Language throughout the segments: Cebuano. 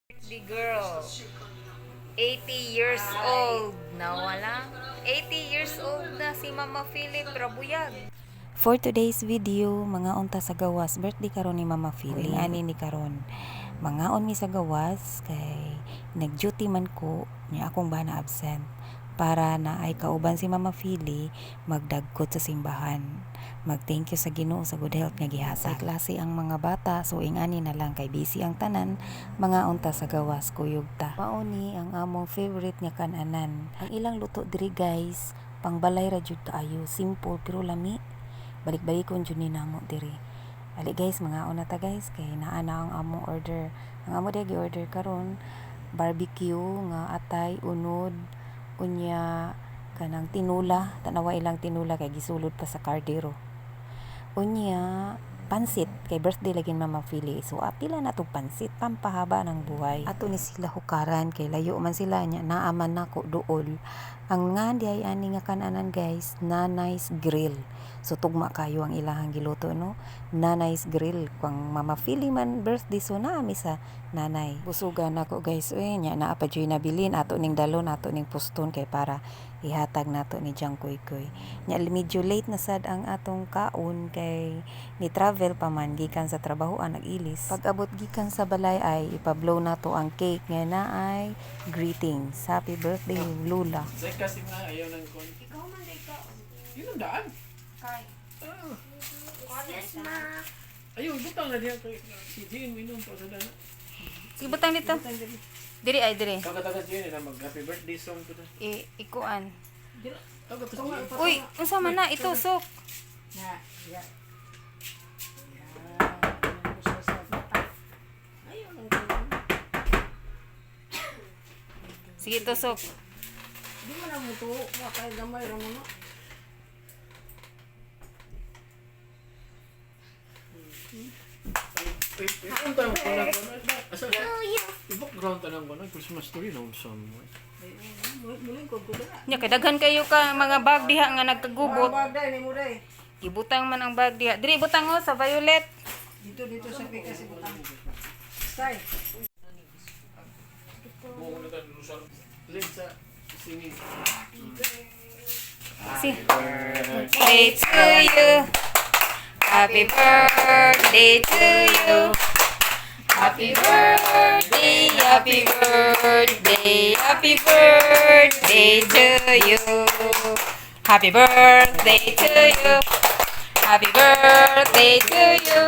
Birthday girl. 80 years old. Nawala. 80 years old na si Mama Philip Rabuyag. For today's video, mga unta sa gawas, birthday karon ni Mama Philly. Ani ni karon. Mangaon mi sa gawas kay nag-duty man ko niya, akong bana absent para na ay kauban si Mama Philly magdagkot sa simbahan. Mag-thank you sa Ginoo sa good health nga gihasa. Kay klase ang mga bata, so ingani na lang kay busy ang tanan, mga unta sa gawas, kuyog ta. Mao ni ang among favorite nga kananan. Ang ilang luto diri, guys, pangbalay ra jud kaayo, simple pero lami, balik-balikon jud ni namo diri. Ali guys, mga una ta guys, kay naa na ang among order. Ang amo diay gi-order karon, barbecue nga atay, unod, unya kanang tinula, tanawa ilang tinula kay gisulod pa sa kardero. Unya pansit kay birthday lagi ni Mama Philly. So apila na tong pansit pampahaba ng buhay. Ato ni sila hukaran kay layo man sila nya naa man nako duol. Ang nga di ay ani nga kananan guys, Nanay's Grill. So tugma kayo ang ilahang giluto, no. Nanay's Grill kang Mama Philly man birthday, so naa mi sa Nanay. Busugan nako guys, uy, nya naa pa juy nabilin, ato ning dalon, ato ning puston kay para ihatag nato ni Jang Kuy Kuy. Nya medyo late na sad ang atong kaon kay ni travel pa man gikan sa trabahoan, nag-ilis. Pag abot gikan sa balay ay ipa-blow nato ang cake nga naay greetings. Happy birthday, Lula. Sa kasi nga ayaw ng kon. Ikaw man day ka. Yun ang daan. Kay. Ah. Yes, ma. Ayaw, butang na diya kay si Jean minom pa sa daan. Sige, butang dito. Diri ay diri. Taga-taga Jean na mag happy birthday song ko na. I ikuan. Taga to si Jean. Uy, unsa man na itusok? Na, ya. Ya, ano sa mata. Ayun, ang ganun. Sige, tusok. Di man na mo to, wa kay gamay ra mo na. Punta ko na ko na. Asa? I-background tanang ko na Christmas tree no somewhere. Muling ko ko na. Nya kay daghan kayo ka mga bag diha nga nagkagubot. Bag day ni mo day. Gibutang man ang bag diha. Diri butang oh sa violet. Dito dito sa pikas ibutang. Stay. Buong na tayo sa lid sa singing. Si. Birthday to you. Happy birthday to you. Happy birthday, happy birthday, happy birthday to you. Happy birthday to you. Happy birthday to you.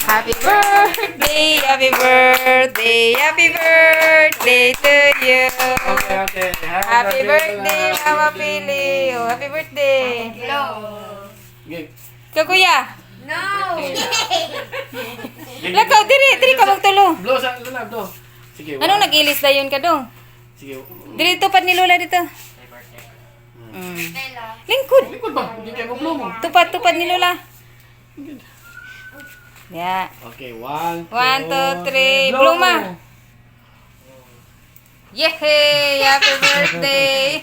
Happy birthday, happy birthday, happy birthday to you. Okay. Happy birthday, Mama Pili. Oh, happy birthday. Okay. Ikaw, kuya. No. Lakaw, diri, diri ka magtulo. Blow sa lula, blow. Sige. Anong nag-ilis dayon ka dong? Sige. Diri tupad ni Lola dito. Lingkod. Likod ba? Hindi kayo mo blow mo. Tupad, tupad ni Lola. Yeah. Okay, one, two, One, two, three. Blow ma. Yay! Happy birthday!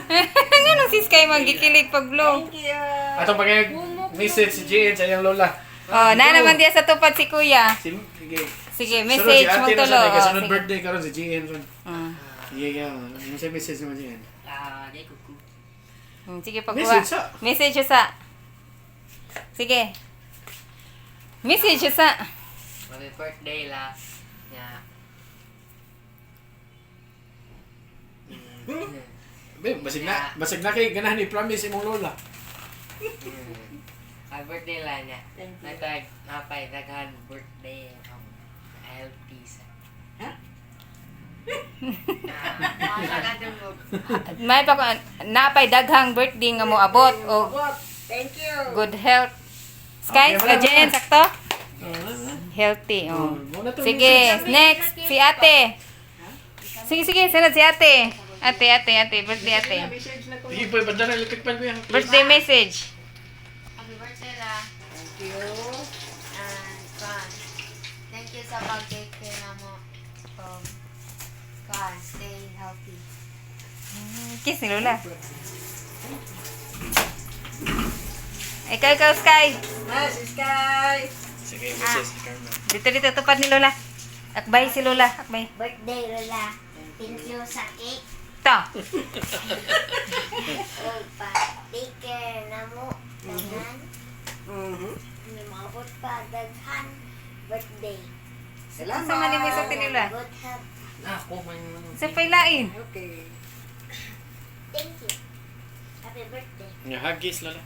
Ngano si Sky magikilig pag blow? Thank you. Atong pag message si Jean sa iyang lola. Oh, na naman diya sa tupad si kuya. Si, sige. Sige, Sunod message si ate mo na tulo. sa Oh, kasunod sige. birthday karon si Jean ron. Sige, yeah. Ano sa message naman Jean? Sige, pagkuha. Message sa. Message sa. Sige. Message sa. Happy birthday la. Ya. Be, basig na kay ganahan i-promise imong lola. Happy birthday la niya. Natag napay daghan birthday healthy sa. May pa ko napay daghang birthday nga moabot o What? Thank you. good health. Sky, Okay, wala, Jen, wala. sakto? Healthy, oh. Muna to Sige, next, si ate. Sige, sige, sunod si ate. Ate, ate, ate, birthday ate. Message na ko. Sige, boy, banda na electric fan ko yan. Birthday message. Happy birthday la. Thank you. And kan. Thank you sa pag-take care na mo. Kan, stay healthy. Kiss ni Lola. Ikaw, ikaw, Sky. Ah, si Sky. Sige, message si Carmen. Dito, dito, tupad ni Lola. Akbay si Lola, akbay. Birthday, Lola. Thank you sa cake. Ta. O pa, take care na mo. Daghan. Maabot pa daghan birthday. Salamat. Sa man mo sa tinila. Good health. Ako man. Sa pailain. Okay. Thank you. Happy birthday. Nga hagis, Lola.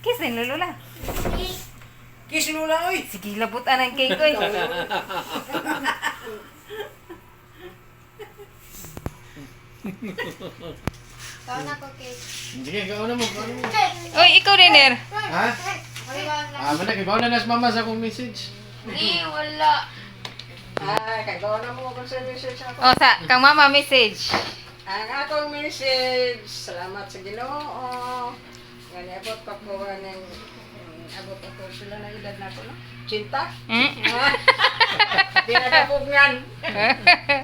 Kiss din Lola. Cake. Kiss Lola, oy. Sige, labutan ang cake oy. Kaon ako cake. Sige, kauna mo, kauna mo. Oy, ikaw rin, Er. Ha? Ah, manak, ibaw na nas mama sa akong message. Ni, wala. Ah, kay bawa na mo kung sa message ako. O, sa, kang mama message. Ang akong message, salamat sa Ginoo. Nga niabot pa ko ng abot ako sila na edad na ako, no? Cinta? Di na kapugngan.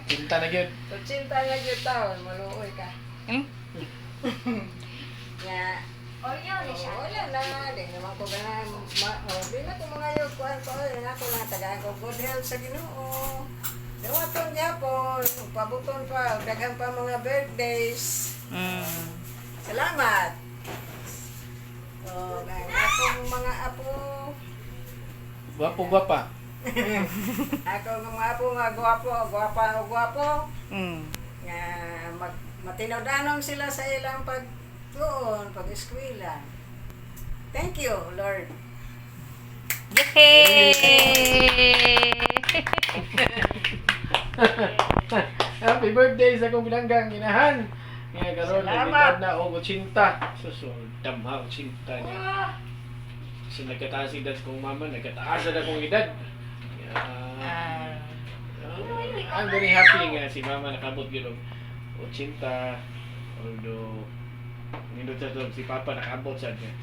Cinta na gyud. So, cinta na gyud taon, maluoy ka. Nga, Oreo na siya. oh, wala na, di naman ko ganahan. Oh, di na ko mga yun, kuhan ko, di na ko na, tagaan ko good health sa Ginoo. Dawaton gyapon, pabuton pa, daghan pa mga birthdays. Salamat. Oh, ang akong mga apo, Gwapo, gwapa. akong mga apo nga gwapo, gwapa o gwapo, nga mag, matinodanon sila sa ilang pagtuon, pag-eskwela. Thank you, Lord. Yay! Happy birthday sa akong bilanggang ginahan. Nga karon Salamat. nagedad na og 80. So damha 80 niya. So nagkataas edad kong mama, nagkataas na akong edad. Ah, I'm very happy nga si mama nakabot gyud og 80, although nindot sa to, si papa nakabot sad niya.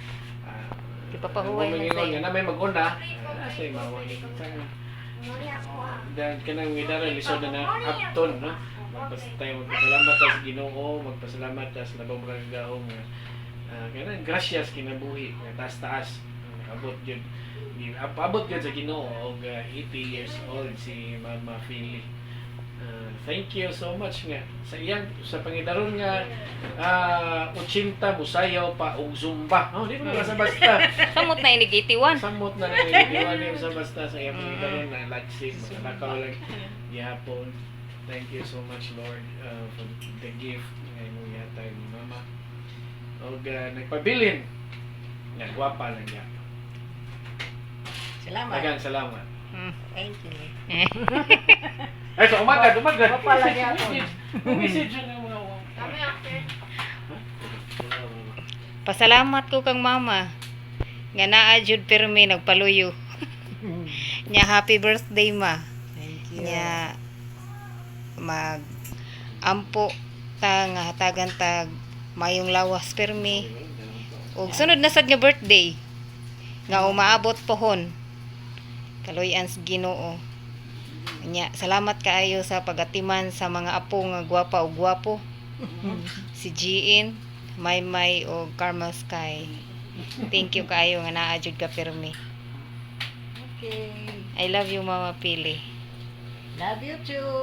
Ah, Si Papa huway ang na ingon sa'yo. nga na may mag-una. Ah, say mawa ni Muli ako ah. Dahil kanang widara lisod na na apton, no? Tayo magpasalamat ta sa Ginoo, magpasalamat ta sa labong makagagahom nga kanang gracias kinabuhi nga taas-taas ang nakabot gyud. Abot gyud sa Ginoo og 80 years old si Mama Philly. Thank you so much nga sa iyang sa pangidaron nga 80 musayaw pa og zumba. Oh, di ko na sa basta. Samot na inig 81. Samot na lang yung iwan sa basta sa iyang pangidaron na latsi, makalakaw lang gihapon. Thank you so much, Lord, for the gift nga imong gihatag ni Mama. Og nagpabilin nga gwapa lang gyapon. Salamat. Daghang salamat. Thank you. Ay, so umaga, umaga. Gwapa lang gyapon. Message yun yung mga Kami after. Pasalamat ko kang mama. Nga naa jud pirmi nagpaluyo. Nya happy birthday, ma. Thank you. Nya mag ampo ta nga hatagan tag mayong lawas pirmi. Ug sunod na sad nga birthday nga umaabot pohon. Kaluy-an sa Ginoo. Nya salamat kaayo sa pagatiman sa mga apo nga gwapa ug gwapo. Si Jean, Maymay ug Carmel Sky. Thank you kaayo nga naa jud ka pirmi. Okay. I love you, Mama Pili. Love you too.